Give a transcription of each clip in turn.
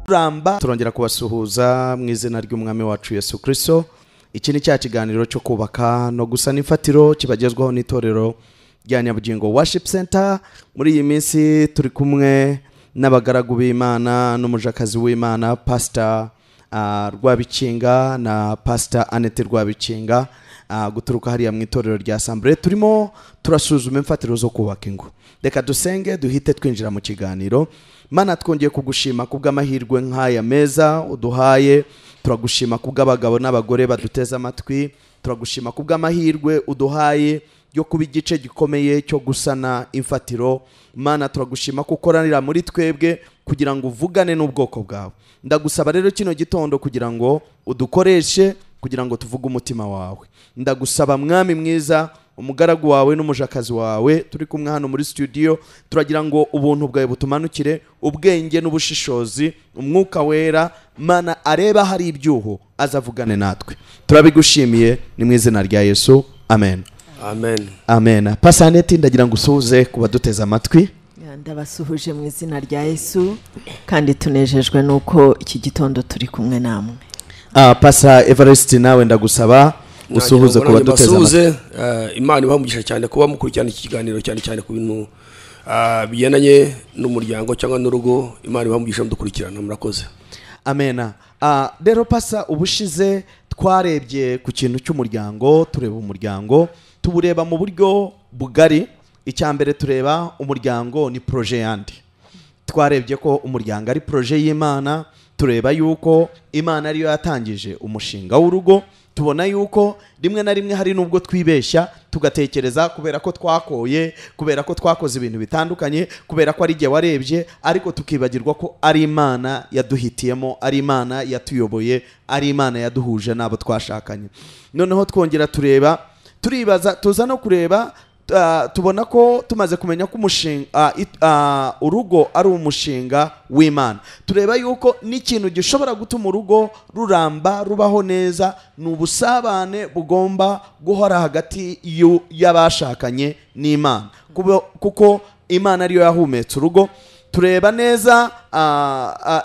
Ramba turongera kubasuhuza mu izina ry'umwami wacu Yesu Kristo. Iki ni cya kiganiro cyo kubaka no gusana imfatiro kibagezwaho n'itorero rya Nyabugingo Worship Center. Muri iyi minsi turi kumwe n'abagaragu b'Imana n'umujakazi w'Imana Pastor Rwabikinga na Pastor Annette Rwabikinga, guturuka hariya mu itorero rya Assemblée. Turimo turasuzuma imfatiro zo kubaka ingo. Reka dusenge duhite twinjira mu kiganiro. Mana, twongeye kugushima kubw'amahirwe nk'aya meza uduhaye. Turagushima kubw'abagabo n'abagore baduteze amatwi. Turagushima kubw'amahirwe uduhaye yo kuba igice gikomeye cyo gusana imfatiro. Mana, turagushima kukoranira muri twebwe kugira ngo uvugane n'ubwoko bwawe. Ndagusaba rero kino gitondo kugira ngo udukoreshe kugira ngo tuvuge umutima wawe. Ndagusaba mwami mwiza, umugaragu wawe n'umujakazi wawe turi kumwe hano muri studio, turagira ngo ubuntu bwawe butumanukire, ubwenge n'ubushishozi, umwuka wera Mana areba hari ibyuho azavugane natwe. Turabigushimiye ni mu izina rya Yesu, amen. Amen. Amen. Pastor Annette, ndagira ngo usuhuze kubaduteza amatwi. Ndabasuhuje mu izina rya Yesu kandi tunejejwe nuko iki gitondo turi kumwe namwe. Pastor Evariste, nawe ndagusaba usuhuze kubaduteza amatwi. Imana ibaha cyane kuba mukurikirana iki kiganiro, cyane cyane ku bintu bigendanye n'umuryango cyangwa n'urugo. Imana ibaha umugisha mudukurikirana, murakoze. Amen. Rero Pastor, ubushize twarebye ku kintu cy'umuryango, tureba umuryango tubureba mu buryo bugari. Icya mbere tureba umuryango ni projet yandi. Twarebye ko umuryango ari projet y'Imana, tureba yuko Imana ariyo yatangije umushinga w'urugo. Tubona yuko rimwe na rimwe hari nubwo twibeshya tugatekereza kubera ko twakoye, kubera ko twakoze ibintu bitandukanye, kubera ko ari igihe warebye, ariko tukibagirwa ko ari Imana yaduhitiyemo, ari Imana yatuyoboye, ari Imana yaduhuje n'abo twashakanye. Noneho twongera tureba, turibaza, tuza no kureba, tubona ko tumaze kumenya ko umushinga urugo ari umushinga w'Imana. Tureba yuko n'ikintu gishobora gutuma urugo ruramba rubaho neza ni ubusabane bugomba guhora hagati y'abashakanye n'Imana, kuko Imana ariyo yahumetse urugo. Tureba neza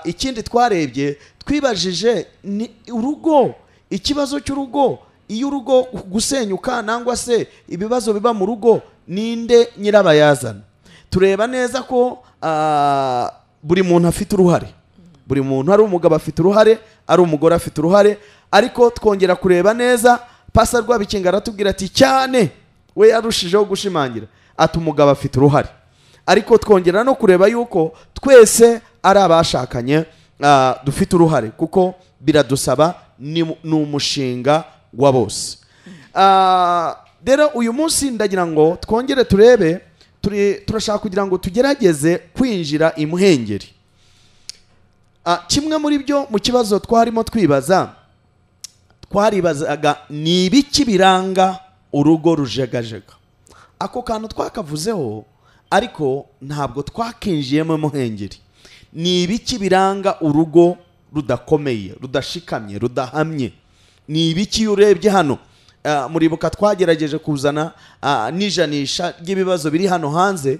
ikindi twarebye, twibajije ni urugo, ikibazo cy'urugo, iyo urugo gusenyuka nangwa se ibibazo biba mu rugo ninde nyirabayazana. Tureba neza ko buri muntu afite uruhare, buri muntu, ari umugabo afite uruhare, ari umugore afite uruhare. Ariko twongera kureba neza, Pastor Rwabikinga aratubwira ati cyane we yarushijeho gushimangira ati umugabo afite uruhare. Ariko twongera no kureba yuko twese ari abashakanye dufite uruhare, kuko biradusaba, ni umushinga wa bose. Rero uyu munsi ndagira ngo twongere turebe, turashaka kugira ngo tugerageze kwinjira imuhengeri. Kimwe muri byo mu kibazo twarimo twibaza, twaribazaga ni ibiki biranga urugo rujegajega. Ako kantu twakavuzeho ariko ntabwo twakinjiyemo imuhengeri. Ni ibiki biranga urugo rudakomeye, rudashikamye, rudahamye? Ni ibiki urebye hano? Muribuka twagerageje kuzana n'ijanisha ry'ibibazo biri hano hanze,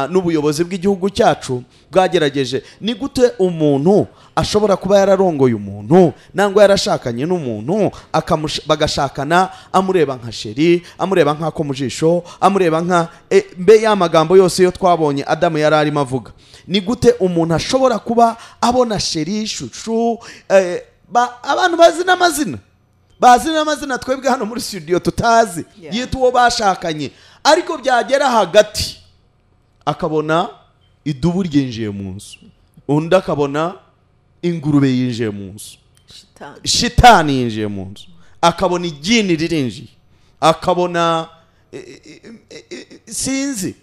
n'ubuyobozi bw'igihugu cyacu bwagerageje. Ni gute umuntu ashobora kuba yararongoye umuntu nangwa yarashakanye n'umuntu, bagashakana amureba nka sheri, amureba nk'ako mu jisho, amureba nka mbe ya magambo yose yo twabonye Adamu yari arimo avuga. Ni gute umuntu ashobora kuba abona sheri, shushu, abantu bazi n'amazina, bazi n'amazina twebwe hano muri studio tutazi, yitwa uwo bashakanye, ariko byagera hagati akabona idubu ryinjiye mu nzu, undi akabona ingurube yinjiye mu nzu, shitani yinjiye mu nzu, akabona igini ririnjiye, akabona sinzi.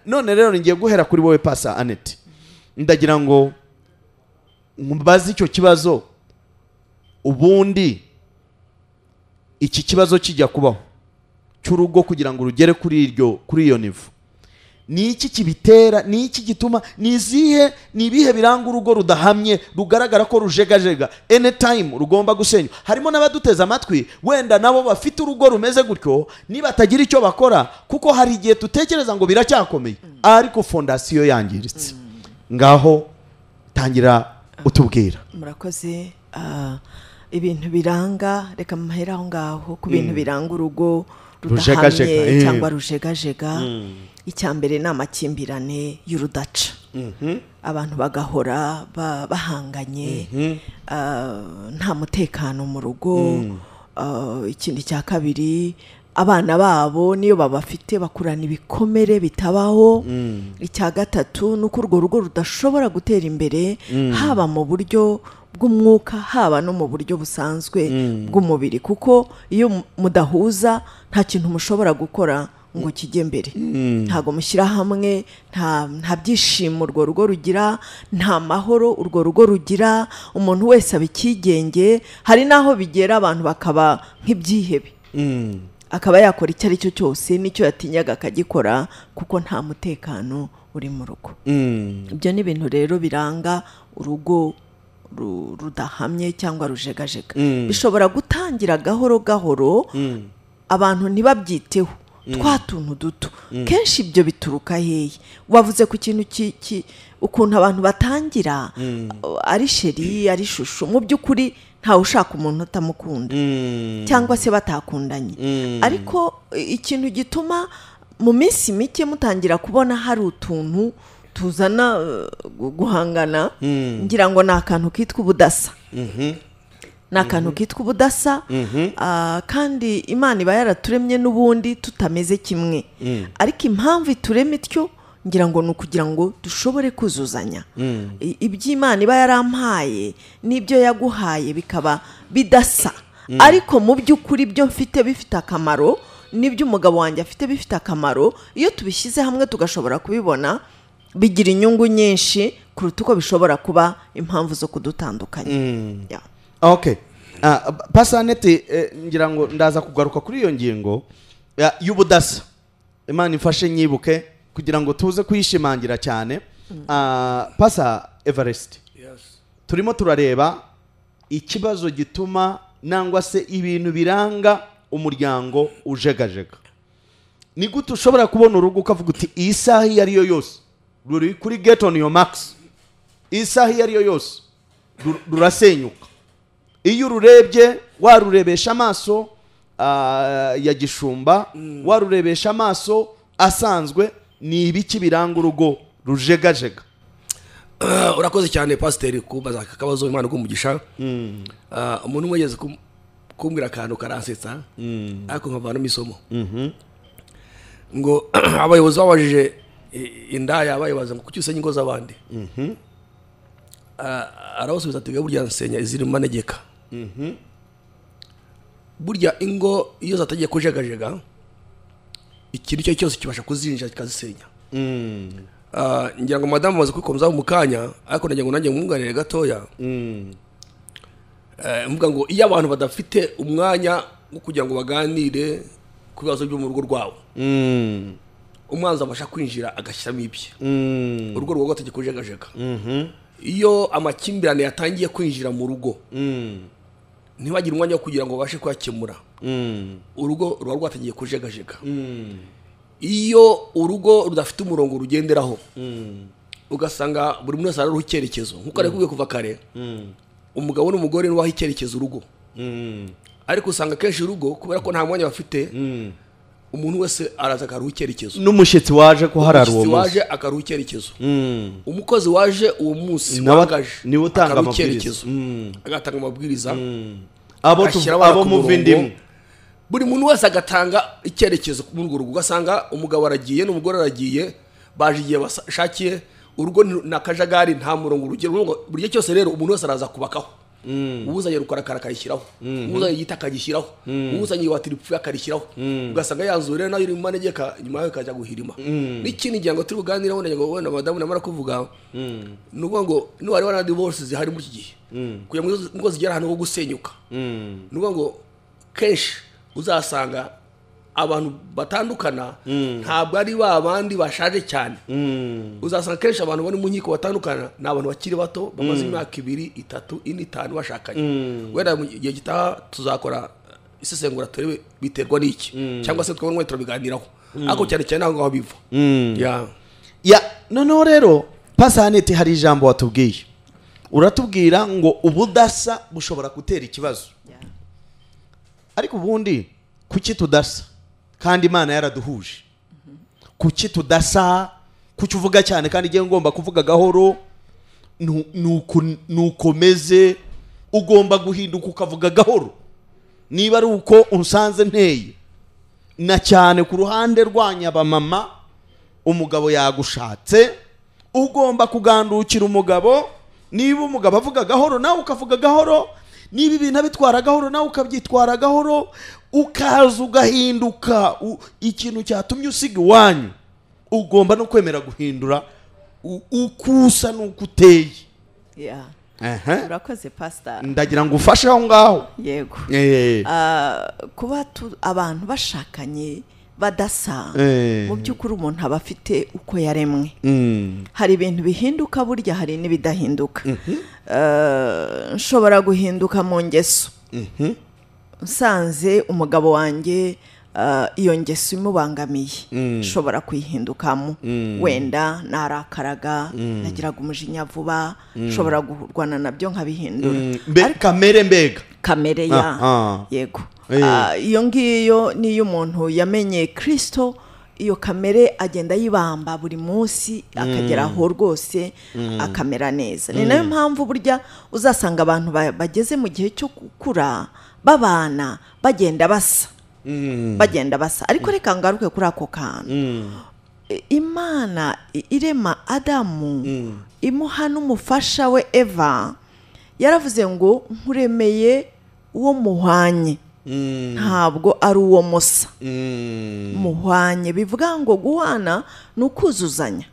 None rero ngiye guhera kuri wowe Pastor Annette, ndagira ngo mbaze icyo kibazo. Ubundi iki kibazo kijya kubaho cy'urugo kugira ngo rugere kuri iryo, kuri iyo nivo, ni iki kibitera? Ni iki gituma? Ni izihe, ni ibihe biranga urugo rudahamye, rugaragara ko rujegajega anytime rugomba gusenywa? Harimo n'abaduteza amatwi wenda nabo bafite urugo rumeze gutyo, nibatagira icyo bakora, kuko hari igihe tutekereza ngo biracyakomeye ariko fondasiyo yangiritse. Ngaho tangira Utubwira. Murakoze. Ibintu biranga, reka mpere aho ngaho ku bintu biranga urugo rudahamye cyangwa rujegajega. Icya mbere ni amakimbirane y'urudaca. Abantu bagahora bahanganye, nta mutekano mu rugo. Ikindi cya kabiri, abana babo niyo babafite bakurana ibikomere bitabaho. Icya gatatu ni uko urwo rugo rudashobora gutera imbere, haba mu buryo bw'umwuka, haba no mu buryo busanzwe bw'umubiri, kuko iyo mudahuza nta kintu mushobora gukora ngo kijye mbere. Ntago mushyira hamwe, nta byishimo urwo rugo rugira, nta mahoro urwo rugo rugira. Umuntu wese abikigenge. Hari naho bigera abantu bakaba nk'ibyihebe, akaba yakora icyo ari cyo cyose n'icyo yatinyaga akagikora, kuko nta mutekano uri mu rugo. Ibyo ni ibintu rero biranga urugo rudahamye cyangwa rujegajega. Bishobora gutangira gahoro gahoro, abantu ntibabyiteho, twa tuntu duto. Kenshi ibyo bituruka hehe? Wavuze ku kintu ukuntu abantu batangira ari sheri ari shushu, mu by'ukuri ntawe ushaka umuntu utamukunda cyangwa se batakundanye. Ariko ikintu gituma mu minsi mike mutangira kubona hari utuntu tuzana guhangana, ngira ngo ni akantu kitwa ubudasa. Ni akantu kitwa ubudasa, kandi Imana iba yaraturemye n'ubundi tutameze kimwe. Ariko impamvu iturema ityo ngira ngo ni ukugira ngo dushobore kuzuzanya. Iby'Imana iba yarampaye n'ibyo yaguhaye bikaba bidasa, ariko mu by'ukuri byo mfite bifite akamaro n'ibyo umugabo wanjye afite bifite akamaro. Iyo tubishyize hamwe tugashobora kubibona, bigira inyungu nyinshi kuruta uko bishobora kuba impamvu zo kudutandukanya. Okay. Pasanete, ngira ngo ndaza kugaruka kuri iyo ngingo y'ubudasa. Imana ifashe nyibuke kugira ngo tuze kuyishimangira cyane. Pasa Everest. Yes. Turimo turareba ikibazo gituma nangwa se ibintu biranga umuryango ujegajega. Ni gute ushobora kubona urugo ukavuga uti iyi saha iyo ari yo yose ruri kuri get on your max, iyi saha iyo ari yo yose rurasenyuka. Iyo ururebye warurebesha amaso ya gishumba, warurebesha amaso asanzwe, ni ibiki biranga urugo rujegajega? Urakoze cyane pasiteri kubaza akabazo, Imana iguhe. Umuntu umwe yageze kumbwira akantu karansetsa, ariko nkavanamo isomo. Ngo abayobozi babajije indaya, bayibaza ngo kuki usenya ingo z'abandi? Arabasubiza ati burya nsenya iziri mu manegeka. Burya ingo iyo zatagiye kujegajega, ikintu icyo cyose kibasha kuzinjira kikazisenya. Ngira ngo madamu amaze kwikomeza mu kanya, ariko nagira ngo nanjye mwunganire gatoya. Mvuga ngo iyo abantu badafite umwanya wo kugira ngo baganire ku bibazo byo mu rugo rwabo, umwanzi abasha kwinjira agashyiramo ibye, urugo rwo rwategeka kujegajega. Iyo amakimbirane yatangiye kwinjira mu rugo, ntibagire umwanya wo kugira ngo babashe kuyakemura, urugo ruba rwatangiye kujegajega. Iyo urugo rudafite umurongo rugenderaho, ugasanga buri muntu wese araruha icyerekezo. Nkuko ari kubwiye kuva kare, umugabo n'umugore nibo baha icyerekezo urugo. Ariko usanga kenshi urugo kubera ko nta mwanya bafite, umuntu wese araza akaruha icyerekezo. N'umushyitsi waje kuharara uwo munsi waje akaruha icyerekezo, umukozi waje uwo munsi wangaje niwe utanga amabwiriza, agatanga amabwiriza, abo muva indimu, buri muntu wese agatanga icyerekezo muri urwo rugo. Ugasanga umugabo aragiye n'umugore aragiye, baje igihe bashakiye, urugo ni akajagari, nta murongo urugero. Buri gihe cyose rero umuntu wese araza kubakaho. Uwuzanye rukarakara akayishyiraho, uwuzanye igiti akagishyiraho, uwuzanye iwati ripfuye akarishyiraho. Ugasanga yanzu rero nayo iri mu manegeka, nyuma yayo ikajya guhirima. N'ikindi ngira ngo turi buganireho, ndagira ngo wenda madamu namara kuvuga, ni ukuvuga ngo niwareba na divorce zihari muri iki gihe, kugira ngo ingo zigere ahantu ho gusenyuka, ni ukuvuga ngo kenshi uzasanga abantu batandukana ntabwo ari ba bandi bashaje cyane. Uzasanga kenshi abantu bari mu nkiko batandukana ni abantu bakiri bato, bamaze imyaka 2, 3, 4, 5 bashakanye. Wenda mu gihe gitaha tuzakora isesengura turebe biterwa n'iki, cyangwa se twabonwe turabiganiraho, ariko cyane cyane aho ngaho biva. Ya noneho rero Pasanete, hari ijambo watubwiye Uratubwira ngo ubudasa bushobora gutera ikibazo. Ariko ubundi kuki tudasa kandi Imana yaraduhuje? Kuki tudasa? Kuki uvuga cyane kandi igihe ngomba kuvuga gahoro? Nukomeze ugomba guhinduka ukavuga gahoro. Niba ari uko unsanze nteye na cyane ku ruhande rwanya abamama, umugabo yagushatse, ugomba kugandukira umugabo. Niba umugabo avuga gahoro nawe ukavuga gahoro, niba ibintu abitwara gahoro nawe ukabyitwara gahoro, ukaza ugahinduka. Ikintu cyatumye usiga iwanyu ugomba no kwemera guhindura ukusa n'uko uteye. Urakoze pastor. Ndagira ngo ufashe aho ngaho. Yego. Kuba abantu bashakanye badasa, mu by'ukuri umuntu aba afite uko yaremwe. Hari ibintu bihinduka burya, hari n'ibidahinduka. Nshobora guhinduka mu ngeso. Nsanze umugabo wanjye iyo ngeso imubangamiye, nshobora kuyihindukamo. Wenda narakaraga, nagiraga umujinya vuba, nshobora guhurwana nabyo nkabihindura. Kamere mbega kamere ya yego. Iyo ngiyo niyo umuntu yamenye Kristo, iyo kamere agenda yibamba buri munsi akagera aho rwose akamera neza. Ni nayo mpamvu burya uzasanga abantu bageze mu gihe cyo gukura babana bagenda basa. Bagenda basa. Ariko reka ngaruke kuri ako kantu. Imana irema Adamu, imuha n'umufasha we Eva, yaravuze ngo nkuremeye uwo muhwanye, ntabwo ari uwo musa. Muhwanye bivuga ngo guhana ni ukuzuzanya.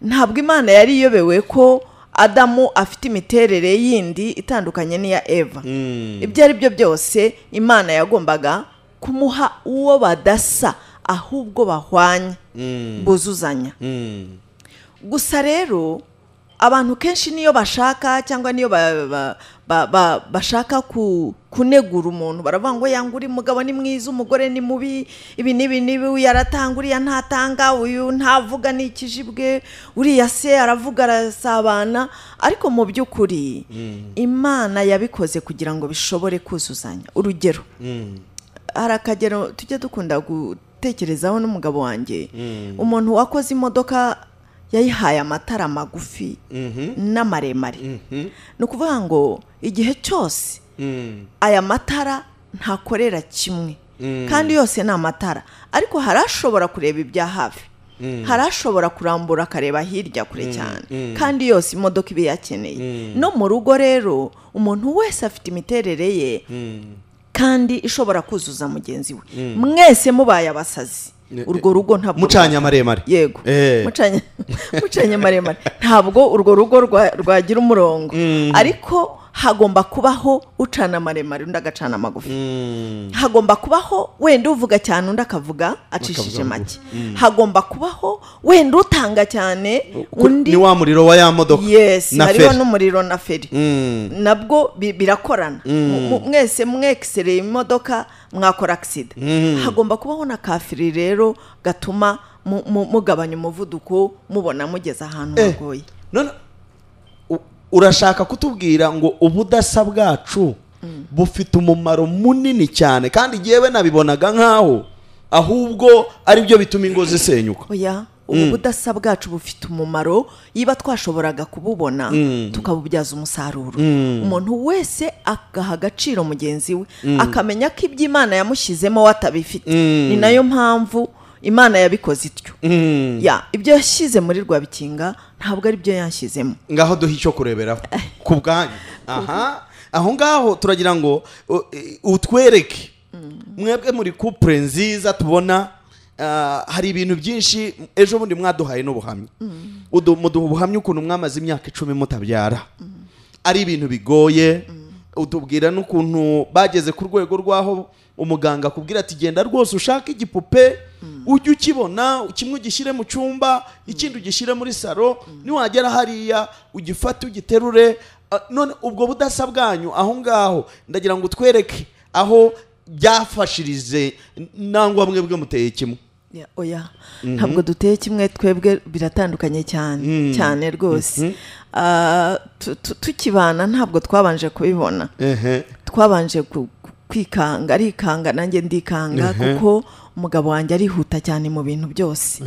Ntabwo Imana yari iyobewe ko Adamu afite imiterere yindi itandukanye n'iya Eva. Ibyo ari byo byose Imana yagombaga kumuha uwo badasa ahubwo bahwanye, buzuzanya. Gusa rero abantu kenshi niyo bashaka cyangwa niyo bashaka kunegura umuntu, baravuga ngo yanga uri mugabo ni mwiza, umugore ni mubi, ibi n'ibi n'ibi, uyu aratanga uriya ntatanga, uyu ntavuga ni ikijibwe, uriya se aravuga arasabana. Ariko mu by'ukuri Imana yabikoze kugira ngo bishobore kuzuzanya. Urugero, hari akagero tujya dukunda gutekerezaho n'umugabo wanjye. Umuntu wakoze imodoka yayihaye amatara magufi n'amaremare. Ni ukuvuga ngo igihe cyose aya matara ntakorera kimwe, kandi yose ni amatara, ariko harashobora kureba ibya hafi, harashobora kurambura akareba hirya kure cyane, kandi yose imodoka iba iyakeneye. No mu rugo rero umuntu wese afite imiterere ye kandi ishobora kuzuza mugenzi we. Mwese mubaye abasazi, urwo rugo ntabwo mucanya maremare. Yego, mucanya maremare, ntabwo urwo rugo rwagira umurongo. Ariko hagomba kubaho ucana maremare undi agacana magufi. Hagomba kubaho wenda uvuga cyane undi akavuga acishije make. Hagomba kubaho wenda utanga cyane undi ni wa muriro wa ya modoka. Yes, hariho n'umuriro na feri. Nabwo birakorana. Mwese mwekisereye imodoka mwakora accident. Hagomba kubaho na kafiri rero gatuma mugabanya umuvuduko, mubona mugeze ahantu hagoye. None urashaka kutubwira ngo ubudasa bwacu bufite umumaro munini cyane, kandi yewe nabibonaga nkaho ahubwo ari byo bituma ingo zisenyuka. Oya, ubudasa bwacu bufite umumaro yiba twashoboraga kububona tukabubyaza umusaruro. Umuntu wese agaha agaciro mugenzi we, akamenya ko ibyo Imana yamushyizemo watabifite. Ni nayo mpamvu Imana yabikoze ityo. Ya, ibyo yashyize muri Rwabikinga ntabwo ari byo yanshyizemo. Ngaho duhe icyo kureberaho ku bwanyu. Aha, aho ngaho turagira ngo utwereke mwebwe muri couple nziza tubona hari ibintu byinshi. Ejo bundi mwaduhaye n'ubuhamya, muduha ubuhamya ukuntu mwamaze imyaka 10 mutabyara, ari ibintu bigoye. Utubwira n'ukuntu bageze ku rwego rwaho umuganga akubwira ati genda rwose ushake igipupe ujye ukibona, kimwe ugishyire mu cyumba, ikindi ugishyire muri salo, niwagera hariya ugifate ugiterure. None ubwo budasa bwanyu aho ngaho ndagira ngo utwereke aho byafashirize nangwa mwebwe muteye kimwe. Oya, ntabwo duteye kimwe, twebwe biratandukanye cyane cyane rwose. Tukibana ntabwo twabanje kubibona, twabanje kwikanga, arikanga nanjye ndikanga, kuko umugabo wanjye arihuta cyane mu bintu byose.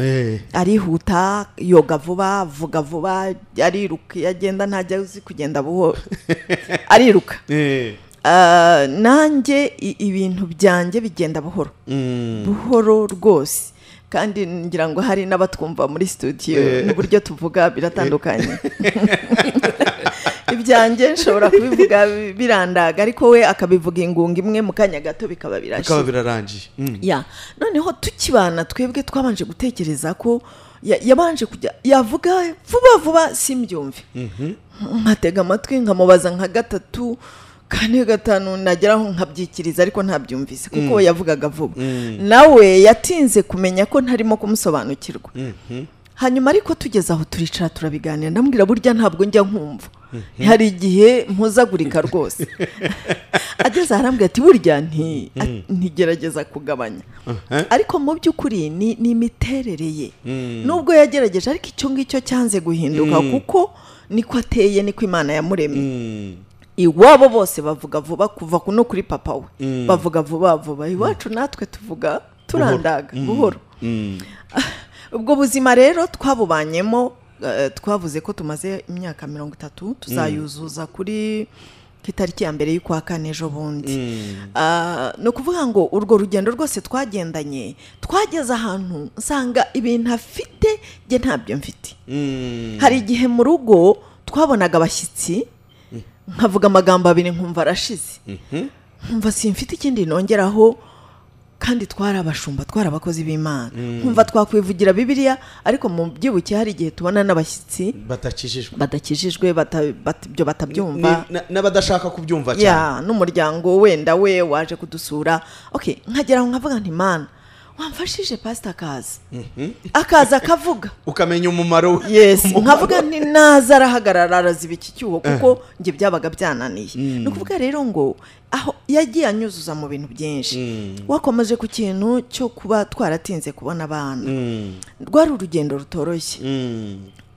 Arihuta, yoga vuba, vuga vuba, ariruka, yagenda ntajya uzi kugenda buhoro, ariruka. Nanjye ibintu byanjye bigenda buhoro buhoro rwose, kandi ngira ngo hari n'abatwumva muri studio n'uburyo tuvuga biratandukanye. Ibyanjye nshobora kubivuga birandaga, ariko we akabivuga ingunga imwe mu kanya gato bikaba birashize, bikaba birarangiye. Ya, noneho tukibana twebwe twabanje gutekereza ko yabanje kujya yavuga vuba vuba simbyumve, nkatega amatwi nkamubaza nka gatatu kane gatanu, nageraho nkabyikiriza ariko ntabyumvise kuko we yavugaga vuba. Nawe yatinze kumenya ko ntarimo kumusobanukirwa. Hanyuma ariko tugeze aho turicara turabiganira, ndamubwira burya ntabwo njya nkumva, hari igihe mpuzagurika rwose. Ageze arambwira ati burya ntigerageza kugabanya, ariko mu by'ukuri ni imiterere ye, nubwo yagerageje ariko icyo ngicyo cyanze guhinduka, kuko niko ateye, niko Imana yamuremye. Iwabo bose bavuga vuba, kuva no kuri papa we bavuga vuba vuba, iwacu natwe tuvuga turandaga buhoro. Ubwo buzima rero twabubanyemo, twavuze ko tumaze imyaka 30, tuzayuzuza kuri itariki ya 1 y'ukwa kane ejo bundi. No kuvuga ngo urwo rugendo rwose twagendanye, twageze ahantu nsanga ibintu afite nge ntabyo mfite. Hari igihe mu rugo twabonaga abashyitsi, nkavuga amagambo abiri nkumva arashize, nkumva simfite ikindi nongeraho, kandi twari abashumba, twari abakozi b'Imana, nkumva twakwivugira Bibiliya, ariko mu byibuke hari igihe tubona n'abashyitsi badakijijwe, ibyo batabyumva, n'abadashaka kubyumva cyane, n'umuryango wenda we waje kudusura. Okay, nkagera nkavuga nti Mana wamfashije pastor akaza akaza akavuga, ukamenya umumaro we. Yes, nkavuga nti naza arahagarara araziba iki cyuho, kuko nge byabaga byananiye. Ni ukuvuga rero ngo aho yagiye anyuzuza mu bintu byinshi. Wakomeje ku kintu cyo kuba twaratinze kubona abana, rwari urugendo rutoroshye.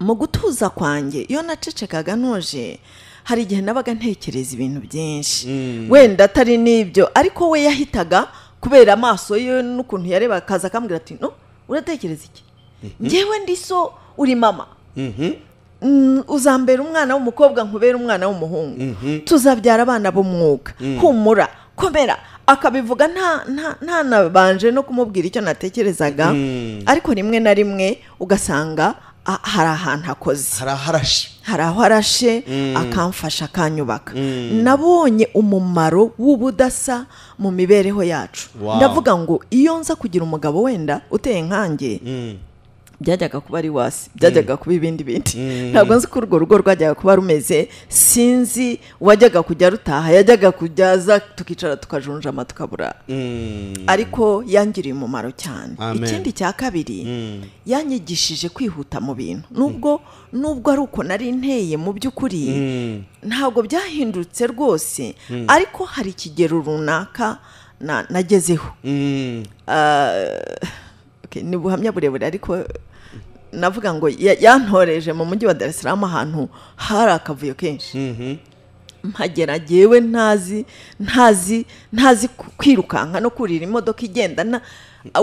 Mu gutuza kwanjye iyo nacecekaga ntuje, hari igihe nabaga ntekereza ibintu byinshi wenda atari n'ibyo, ariko we yahitaga kubera amaso ye n'ukuntu yareba akaza akambwira ati no uratekereza iki, ngewe ndi so uri mama, uzambera umwana w'umukobwa nkubera umwana w'umuhungu, tuzabyara abana b'umwuka, humura komera. Akabivuga nta nabanje no kumubwira icyo natekerezaga, ariko rimwe na rimwe ugasanga hari ahantu akoze, hari aho arashe, akamfasha akanyubaka. Nabonye umumaro w'ubudasa mu mibereho yacu. Ndavuga ngo iyo nza kugira umugabo wenda uteye nkanjye, byajyaga kuba ari wasi, byajyaga kuba ibindi bindi. Ntabwo nzi ko urwo rugo rwajyaga kuba rumeze, sinzi wajyaga kujya rutaha, yajyaga kujyaza tukicara tukajunjama tukabura. Ariko yangiriye umumaro cyane. Ikindi cya kabiri, yanyigishije kwihuta mu bintu. Nubwo ari uko nari nteye mu by'ukuri, ntabwo byahindutse rwose, ariko hari ikigero runaka nagezeho. Ni buhamya burebure, ariko navuga ngo yantoreje mu mujyi wa Dar es Salaam ahantu hari akavuyo kenshi. Mpagera jewe ntazi kwirukanka no kurira imodoka igenda,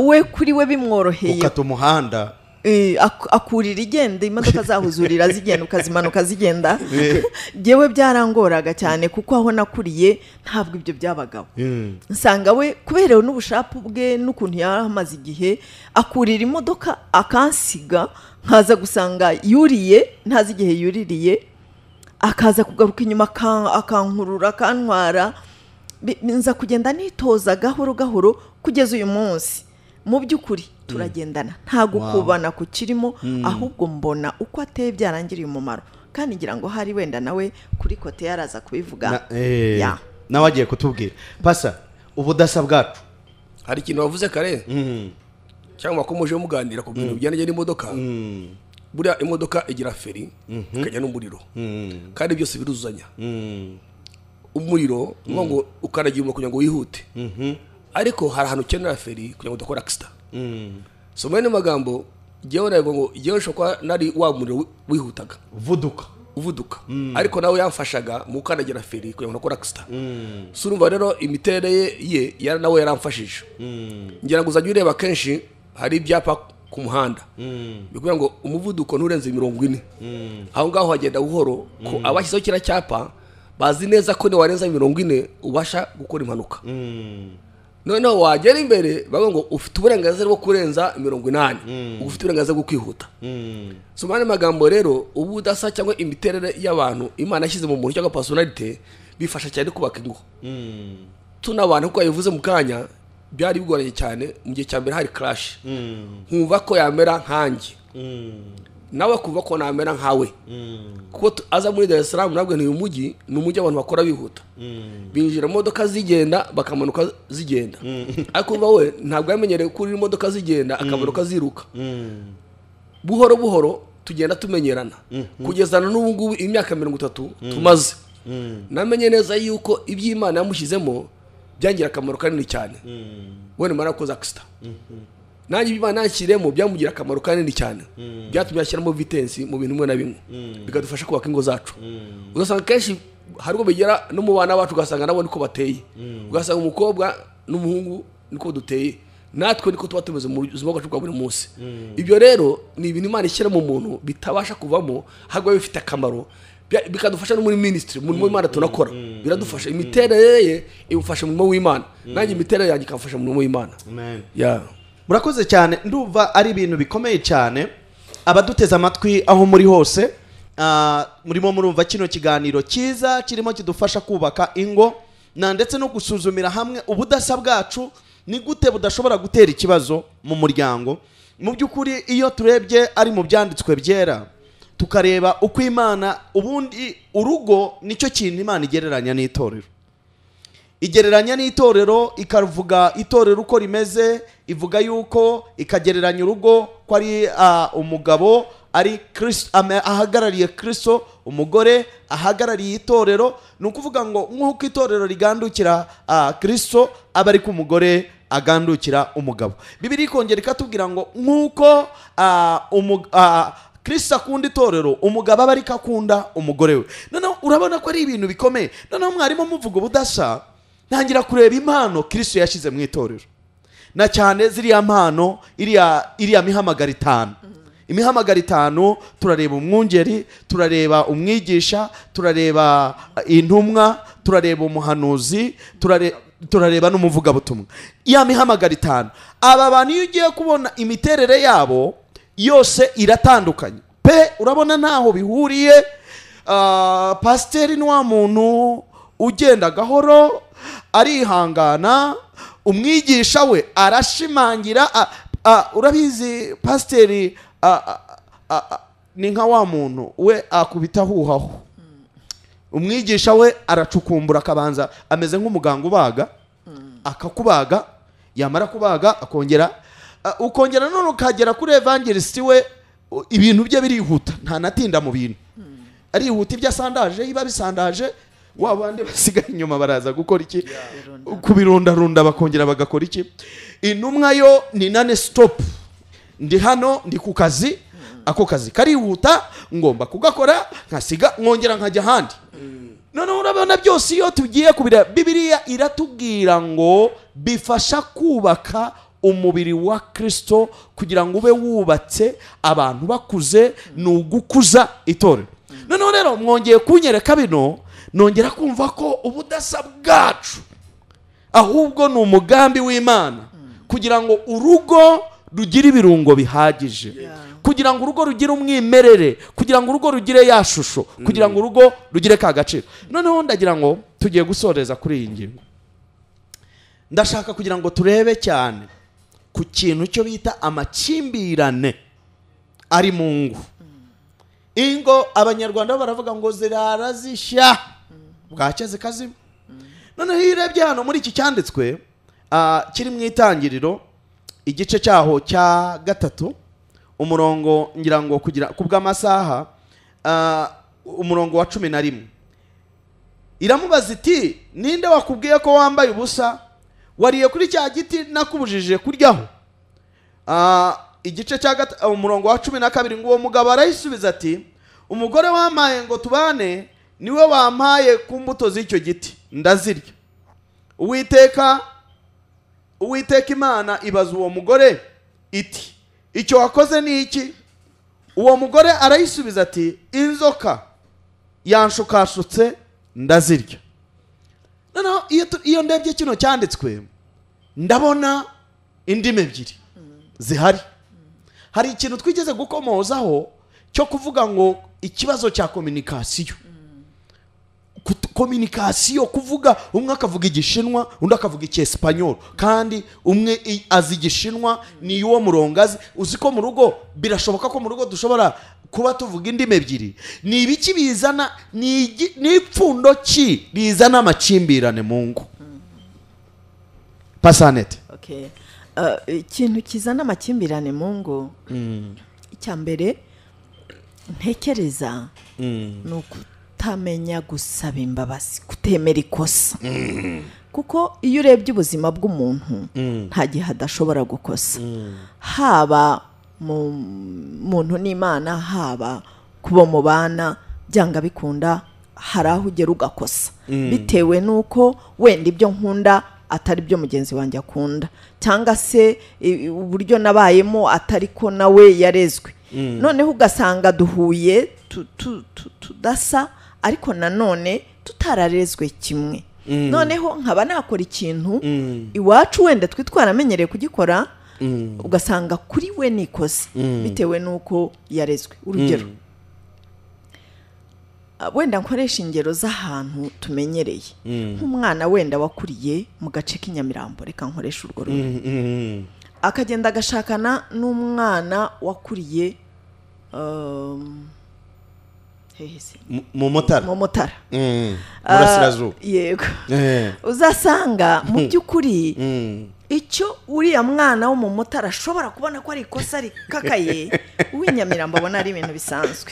we kuri we bimworoheye ukata umuhanda, akurira igenda, imodoka zahuzurira zigenda ukazimanuka zigenda. Jewe byarangoraga cyane kuko aho nakuriye ntabwo ibyo byabagaho. Nsanga we kubera n'ubushapu bwe n'ukuntu yaramaze igihe akurira imodoka akansiga, nkaza gusanga yuriye ntazi igihe yuririye, akaza kugaruka inyuma akankurura akantwara. Nza kugenda nitoza gahoro gahoro kugeza uyu munsi. Mu by'ukuri turagendana, nta gukubana kukirimo, ahubwo mbona uko ateye byarangiriye umumaro, kandi ngira ngo hari wenda nawe kuri kote yaraza kubivuga. Nawe agiye kutubwira pasa ubudasa bwacu. Hari ikintu wavuze kare cyangwa ko muje muganira ku bintu bijyanye n'imodoka. Buriya imodoka igira feri ikajya n'umuriro, kandi byose biruzuzanya. Umuriro ngo ukaragira umuriro kugira ngo wihute, ariko hari ahantu ukenera feri kugira ngo udakora accident. So mu yandi magambo, jyewe navuga ngo jyewe nshobora kuba nari wa muriro wihutaga, uvuduka, ariko nawe yamfashaga mu gukandagira feri kugira ngo ntakora accident. So urumva rero imiterere ye nawe yaramfashije. Ngira ngo uzajya ureba kenshi hari ibyapa ku muhanda bikubwira ngo umuvuduko nturenze 40. Aho ngaho hagenda buhoro, ko abashyizeho kiriya cyapa bazi neza ko niwarenza 40 ubasha gukora impanuka. Noneho wagera imbere bavuga ngo ufite uburenganzira bwo kurenza 80, ufite uburenganzira bwo kwihuta. So mu yandi magambo rero, ubudasa cyangwa imiterere y'abantu Imana yashyize mu muntu cyangwa personality bifasha cyane kubaka ingo. Tuna abantu uko yabivuze mu kanya, byari bigoranye cyane. Mu gihe cya mbere hari clash, nkumva ko yamera nkanjye, nawe akumva ko namera nkawe, kuko aza muri Dar es Salaam, nabwo ni umujyi, ni umujyi abantu bakora bihuta, binjira mu modoka zigenda, bakamanuka zigenda, ariko urumva we ntabwo yamenyereye kuri imodoka zigenda, akamanuka ziruka. Buhoro buhoro tugenda tumenyerana kugeza na n'ubu ngubu, imyaka 30 tumaze. Namenye neza yuko iby'Imana yamushyizemo byangira akamaro kanini cyane. We nimara koza accident, nanjye ibyo Imana yanshyiremo byamugira akamaro kanini cyane, byatumye ashyiramo vitesse mu bintu bimwe na bimwe, bikadufasha kubaka ingo zacu. Ugasanga kenshi hari ubwo bigera no mu bana bacu, ugasanga nabo niko bateye, ugasanga umukobwa n'umuhungu niko duteye, natwe niko tuba tumeze mu buzima bwacu bwa buri munsi. Ibyo rero ni ibintu Imana ishyira mu muntu bitabasha kuvamo, ahubwo biba bifite akamaro, bikadufasha no muri ministry, mu murimo w'Imana tunakora, biradufasha. Imiterere ye imufasha mu murimo w'Imana, nanjye imiterere yanjye ikamfasha mu murimo w'Imana. Amen. Yeah. Murakoze cyane, ndumva ari ibintu bikomeye cyane. Abaduteze amatwi aho muri hose, murimo murumva kino kiganiro cyiza kirimo kidufasha kubaka ingo na ndetse no gusuzumira hamwe ubudasa bwacu ni gute budashobora gutera ikibazo mu muryango. Mu by'ukuri, iyo turebye ari mu byanditswe byera, tukareba uko Imana, ubundi urugo nicyo kintu Imana igereranya n'itorero, igereranya n'itorero, ikavuga itorero uko rimeze, ivuga yuko ikagereranya urugo ko ari umugabo ari Kristo, ahagarariye Kristo, umugore ahagarariye itorero. Ni ukuvuga ngo nk'uko itorero rigandukira Kristo, aba ariko umugore agandukira umugabo. Bibiliya ikongera ikatubwira ngo nk'uko Kristo akunda itorero, umugabo aba ariko akunda umugore we. Noneho urabona ko ari ibintu bikomeye. Noneho mwarimu muvuga ubudasa, ntangira kureba impano Kristo yashyize mu itorero, na cyane ziriya mpano, iriya mihamagaro itanu. Imihamagaro itanu, turareba umwungeri, turareba umwigisha, turareba intumwa, turareba umuhanuzi, turareba n'umuvugabutumwa. Ya mihamagaro itanu, aba bantu iyo ugiye kubona imiterere yabo yose iratandukanye pe, urabona ntaho bihuriye. Pasiteri ni wa muntu ugenda gahoro, arihangana. Umwigisha we arashimangira. Urabizi, pasiteri ni nka wa muntu we akubita ahuhaho. Umwigisha we aracukumbura, akabanza, ameze nk'umuganga ubaga, akakubaga, yamara kubaga akongera, ukongera none ukagera kuri evangelist we, ibintu bye birihuta, ntanatinda mu bintu, arihuta, ibyo asandaje iba bisandaje, wa bandi basigaye inyuma baraza gukora iki? Kubirundarunda, bakongera bagakora iki? Intumwa yo ni non stop, ndi hano, ndi ku kazi, ako kazi karihuta, ngomba kugakora, nkasiga, nkongera nkajya ahandi. Noneho urabona byose iyo tugiye kubira, Bibiliya iratubwira ngo bifasha kubaka umubiri wa Kristo kugira ngo ube wubatse, abantu bakuze, ni ugukuza itorero. Noneho rero mwongeye kunyereka bino, nongera kumva ko ubudasa bwacu ahubwo ni umugambi w'Imana kugira ngo urugo rugire ibirungo bihagije, kugira ngo urugo rugire umwimerere, kugira ngo urugo rugire ya shusho, kugira ngo urugo rugire ka gaciro. Noneho ndagira ngo tugiye gusoreza kuri iyi ngingo, ndashaka kugira ngo turebe cyane ku kintu cyo bita amakimbirane ari mu ngo. Ingo, Abanyarwanda baravuga ngo zirara zishya, bwacya zikazima. Noneho iyo urebye hano muri iki cyanditswe kiri mu Itangiriro, igice cyaho cya 3, umurongo, ngira ngo kugira ku bw'amasaha, umurongo wa 11, iramubaza iti: "Ninde wakubwiye ko wambaye ubusa? Wariye kuri cya giti nakubujije kuryaho?" Igice cya umurongo wa 12 ngo uwo mugabo arayisubiza ati umugore wampaye ngo tubane niwe wampaye ku mbuto z'icyo giti ndazirya. Uwiteka Imana ibaza uwo mugore iti icyo wakoze ni iki? Uwo mugore arayisubiza ati inzoka yanshukashutse ndazirya. Noneho iyo ndebye kino cyanditswe ndabona indimi ebyiri zihari. Hari ikintu twigeze gukomozaho cyo kuvuga ngo ikibazo cya communication. Communication kuvuga umwe akavuga igishinwa undi akavuga icyesipanyol, kandi umwe azi igishinwa ni uwo murongazi. Uzi ko mu rugo birashoboka ko mu rugo dushobora kuba tuvuga indimi ebyiri. Ni ibiki bizana, ni ipfundo ki rizana amakimbirane mu ngo? Pasanete. Okay. Ikintu kizana amakimbirane mu ngo, icya mbere ntekereza ni ukutamenya gusaba imbabazi, kutemera ikosa. Kuko iyo urebye ubuzima bw'umuntu nta gihe adashobora gukosa, haba mu muntu n'Imana, haba kubo mubana, byanga bikunda hari aho ugera ugakosa, bitewe nuko wenda ibyo nkunda atari byo mugenzi wanjye akunda, cyangwa se uburyo nabayemo atari ko nawe yarezwe. Noneho ugasanga duhuye tudasa, ariko nanone tutararezwe kimwe. Noneho nkaba nakora ikintu iwacu wenda twitwaramenyereye kugikora, ugasanga kuri we nikoze bitewe nuko yarezwe. Urugero, wenda nkoresha ingero z'ahantu tumenyereye, nk'umwana wenda wakuriye mu gace k'inyamirambo, reka nkoresha urwo rugero, akagenda agashakana n'umwana wakuriye mu Mutara, mu Mutara burasirazuba. Yego. Uzasanga mu by'ukuri icyo uriya mwana wo mu Mutara ashobora kubona ko ari ikosa rikakaye, uw'inyamirambo abona ari ibintu bisanzwe,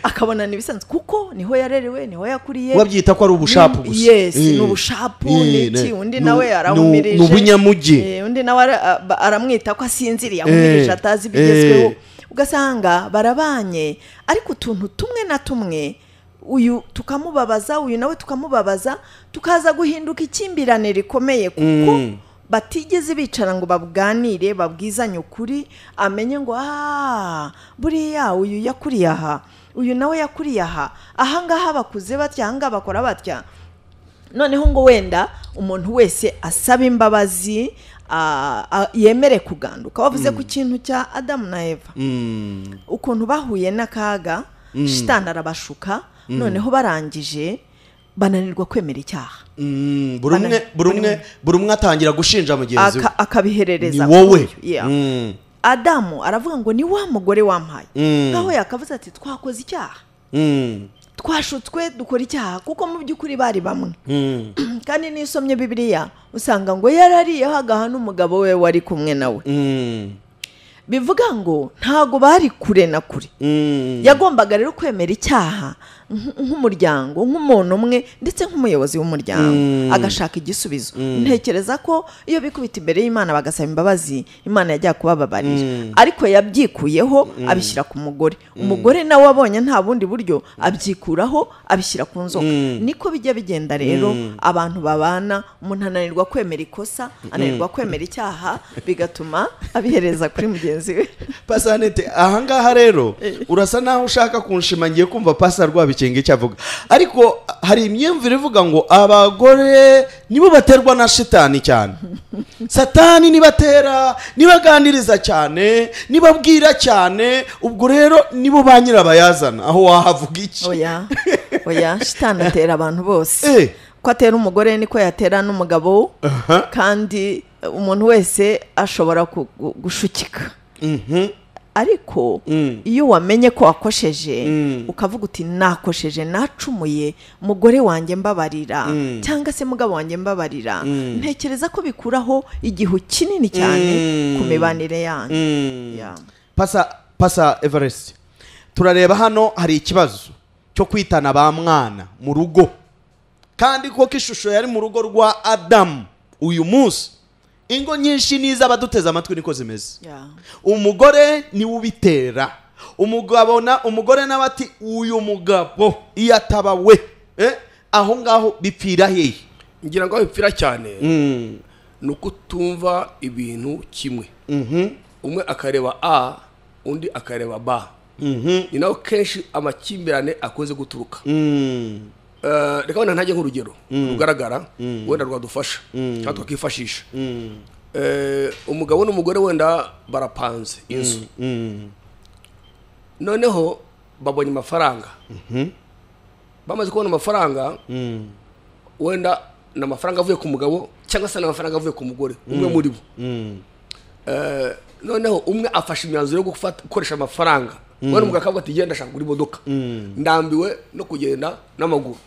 akabona ni bisanzwe kuko niho yarerewe, niho yakuriye. Wabyita ko ari ubushapu gusa. Yes, ni ubushapu n'iki. Undi nawe arahumirije, ni ubunyamugi. Undi nawe aramwita ko asinziriye, ahumirije atazi ibigezweho. Ugasanga barabanye, ariko utuntu tumwe na tumwe uyu tukamubabaza, uyu nawe tukamubabaza, tukaza guhinduka ikimbirane rikomeye, kuko batigeze bicara ngo babganire, babwizanye ukuri, amenye ngo buriya uyu yakuriye aha, uyu nawe yakuriye aha, aha ngaha bakuze batya, aha ngaha bakora batya. Noneho ngo wenda umuntu wese asaba imbabazi, yemere kuganduka. Wavuze ku kintu cya Adamu na Eva, ukuntu bahuye n'akaga, shitani arabashuka, noneho barangije bananirwa kwemera icyaha. Buri umwe atangira gushinja mugenzi we, akabiherereza ni wowe. Adamu aravuga ngo ni wa mugore wampaye, nkaho yakavuze ati twakoze icyaha, twashutswe dukora icyaha, kuko mu by'ukuri bari bamwe. Kandi nisomye Bibiliya usanga ngo yarariyeho agaha n'umugabo we wari kumwe nawe. Bivuga ngo ntago bari kure na kure. Yagombaga rero kwemera icyaha nk'umuryango, nk'umuntu umwe, ndetse nk'umuyobozi w'umuryango, agashaka igisubizo. Ntekereza ko iyo bikubita imbere y'Imana bagasaba imbabazi, Imana yajya kubababarira. Ariko yabyikuyeho abishyira ku mugore. Umugore nawe abonye nta bundi buryo abyikuraho abishyira ku nzoka. Niko bijya bigenda rero, abantu babana, umuntu ananirwa kwemera ikosa, ananirwa kwemera icyaha, bigatuma abihereza kuri mugenzi we. Pasanete, aha ngaha rero urasa naho ushaka kunshima, ngiye kumva pasa Rwabikinga icyo avuga. Ariko hari imyumvire ivuga ngo abagore nibo baterwa na shitani cyane. Satani nibatera, nibaganiriza cyane, nibabwira cyane, ubwo rero nibo ba nyirabayazana. Aho wahavuga iki? Oya, oya, shitani atera abantu bose. Ko atera umugore niko yatera n'umugabo, kandi umuntu wese ashobora gushukika. Ariko iyo wamenye ko wakosheje, ukavuga uti nakosheje, nacumuye, mugore wanjye mbabarira, cyangwa se mugabo wanjye mbabarira, ntekereza ko bikuraho igihu kinini cyane ku mibanire yanyu. Pasa Everest, turareba hano hari ikibazo cyo kwitana ba mwana mu rugo, kandi koko ishusho yari mu rugo rwa Adamu uyu munsi Ingo nyinshi n'iz'abaduteze amatwi niko zimeze. Umugore ni ubitera, umugabo na umugore nawe ati uyu mugabo iyo ataba we, aho ngaho bipfira hehe? Ngira ngo bipfira cyane ni ukutumva ibintu kimwe. Umwe akareba A, undi akareba B. Ni naho kenshi amakimbirane akunze guturuka. Reka wenda ntajye nk'urugero rugaragara wenda rwadufasha cyangwa twakifashisha. Umugabo n'umugore wenda barapanze inzu, noneho babonye amafaranga. Bamaze kubona amafaranga, wenda ni amafaranga avuye ku mugabo cyangwa se ni amafaranga avuye ku mugore, umwe muri bo. Noneho umwe afashe imyanzuro yo gukoresha amafaranga. Wenda umugabo akavuga ati genda ndashaka kugura imodoka, ndambiwe no kugenda n'amaguru.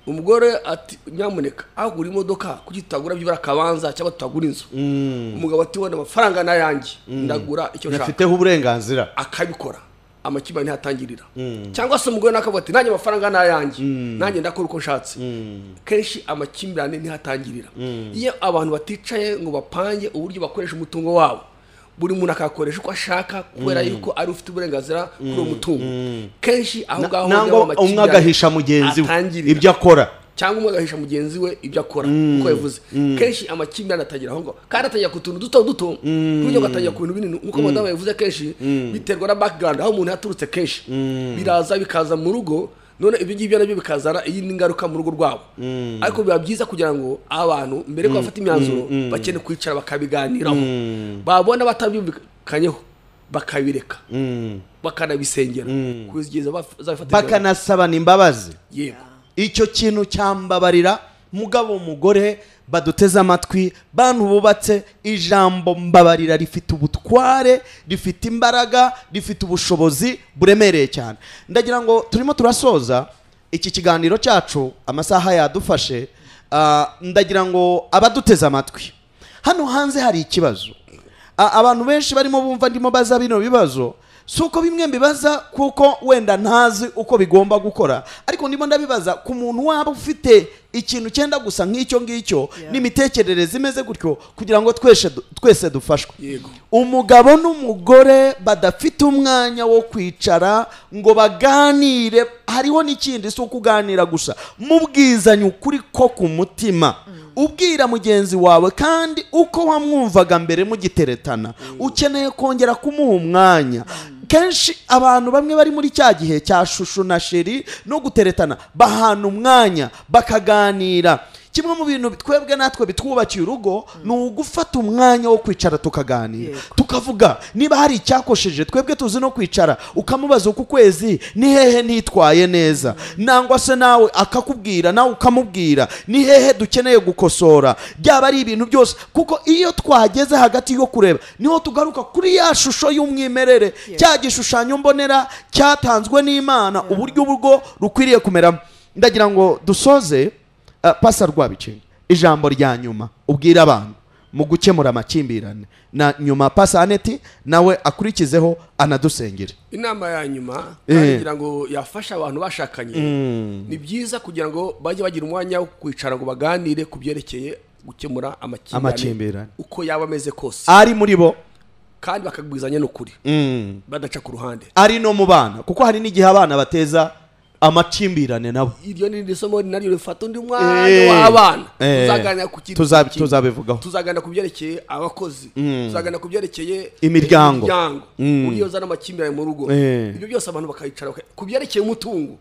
Umugore ati nyamuneka aho kugura imodoka kuki tutagura byibura akabanza cyangwa tutagura inzu. Umugabo ati wenda amafaranga nayanjye ndagura icyo nshaka, nafiteho uburenganzira, akabikora. Amakimbirane ntihatangirira. Cyangwa se umugore nakavuga ati nanjye amafaranga nayanjye, nanjye ndakora uko nshatse. Kenshi amakimbirane ntihatangirira. Iyo abantu baticaye ngo bapange uburyo bakoresha umutungo wabo, buri muntu akakoresha uko ashaka kubera yuko ari ufite uburenganzira kuri uwo mutungo. Kenshi aho ngaho umwe agahisha mugenzi we ibyo akora, cyangwa umwe agahisha mugenzi we ibyo akora, uko yavuze. Kenshi amakimbirane atagira aho ngaho, kandi atangira ku tuntu duto duto, n'uburyo agatangira ku bintu binini, nk'uko madamu yavuze. Kenshi biterwa na background aho umuntu yaturutse. Kenshi biraza bikaza mu rugo, none ibyo ngibyo nabyo bikazana iyi ngaruka mu rugo rwabo. Ariko biba byiza kugira ngo abantu mbere ko bafata imyanzuro bakeneye kwicara bakabiganiraho, babona batabyumvikanyeho bakabireka, bakanabisengera kugeza bazafata, bakanasabana imbabazi. Yego, icyo kintu cyambabarira mugabo mugore baduteze amatwi, bantu bubatse, ijambo mbabarira rifite ubutware, rifite imbaraga, rifite ubushobozi buremereye cyane. Ndagira ngo turimo turasoza iki kiganiro cyacu, amasaha yadufashe. Ndagira ngo abaduteze amatwi hano hanze hari ikibazo. Abantu benshi barimo bumva ndimo baza bino bibazo, si uko bimwe mbibaza kuko wenda ntazi uko bigomba gukora, ariko ndimo ndabibaza ku muntu waba ufite ikintu cyenda gusa nk'icyo ngicyo, n'imitekerereze imeze gutyo, kugira ngo twese dufashwe. Umugabo n'umugore badafite umwanya wo kwicara ngo baganire. Hariho n'ikindi, si ukuganira gusa, mubwizanye ukuri ko ku mutima, ubwira mugenzi wawe kandi uko wamwumvaga mbere mugiteretana, ukeneye kongera kumuha umwanya. Kenshi abantu bamwe bari muri cya gihe cya shushu na sheri no guteretana, bahana umwanya bakaganira. Kimwe mu bintu twebwe natwe bitwubakiye urugo ni ugufata umwanya wo kwicara tukaganira, tukavuga niba hari icyakosheje. Twebwe tuzi no kwicara ukamubaza uku kwezi ni hehe ntitwaye neza, nangwa se nawe akakubwira, nawe ukamubwira ni hehe dukeneye gukosora, byaba ari ibintu byose. Kuko iyo twageze hagati yo kureba niho tugaruka kuri ya shusho y'umwimerere, cya gishushanyo mbonera cyatanzwe n'Imana, uburyo urugo rukwiriye kumeramo. Ndagira ngo dusoze. Pasa Rwabicinga, ijambo rya nyuma ubwira abantu mu gukemura amakimbirane, na nyuma Pasa Aneti nawe akurikizeho anadusengere. Inama ya nyuma kugira ngo yafasha abantu bashakanye, ni byiza kugira ngo bajye bagira umwanya wo kwicara ngo baganire ku byerekeye gukemura amakimbirane uko yaba ameze kose ari muri bo, kandi bakabwizanya n'ukuri, badaca ku ruhande, ari no mu bana, kuko hari n'igihe abana bateza amakimbirane nabo. Iryo ni isomo naryo rifata undi mwana w'abana. Tuzaganira ku kintu, tuzabivugaho, tuzaganira ku byerekeye abakozi, tuzaganira ku byerekeye imiryango uriyo zana amakimbirane mu rugo. Ibyo byose abantu bakayicara ku byerekeye umutungo,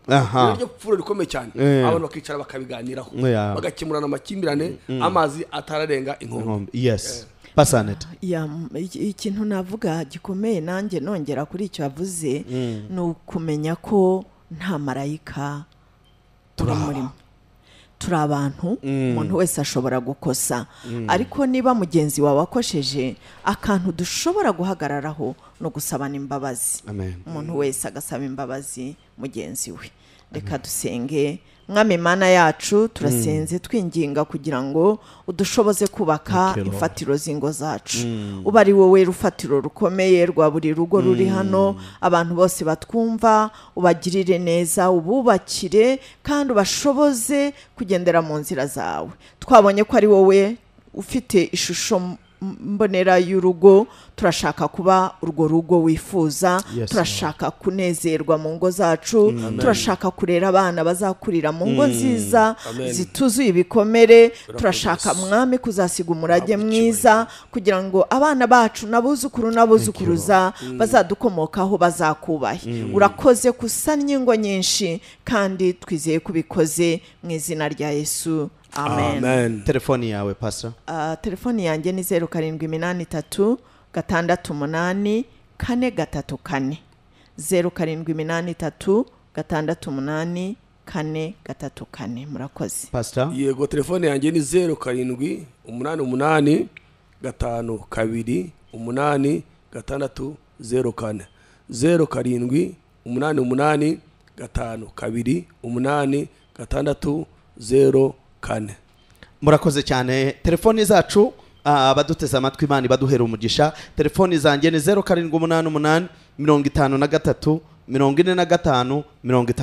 iryo pfuro rikomeye cyane, abantu bakicara bakabiganiraho, bagakemurana amakimbirane amazi atararenga inkombe. Yes. Pasanet. Ikintu navuga gikomeye nanjye nongera kuri icyo yavuze ni ukumenya ko nta marayika turi abantu, umuntu wese ashobora gukosa. Ariko niba mugenzi wawe akosheje, akantu dushobora guhagararaho no gusabana imbabazi. Umuntu wese agasaba imbabazi mugenzi we. Reka dusenge. Mwami Mana yacu, turasenze twinginga kugira ngo udushoboze kubaka imfatiro z'ingo zacu. Uba ari wowe rufatiro rukomeye rwa buri rugo ruri hano, abantu bose batwumva ubagirire neza, ububakire kandi ubashoboze kugendera mu nzira zawe. Twabonye ko ari wowe ufite ishusho mbonera y'urugo. Turashaka kuba urwo rugo wifuza, turashaka kunezerwa mu ngo zacu, turashaka kurera abana bazakurira mu ngo nziza zituzuye ibikomere. Turashaka Mwami kuzasiga umurage mwiza kugira ngo abana bacu n'abuzukuru n'abuzukuruza bazadukomokaho bazakubahe. Urakoze kusanya ingo nyinshi kandi twizeye kubikoze mu izina rya Yesu. Amen. Amen. Telefoni yawe Pastor? Telefoni yanjye ni 0783 684 434, 0783 684 434. Murakoze. Pastor? Yego, telefone yanjye ni 0788 52 8 6 04, 0788 52 8 6 04. Murakoze cyane. Telefoni zacu abaduteze amatwi, Imana ibaduhera umugisha. Telefoni zanjye ni 0788 53 45 50.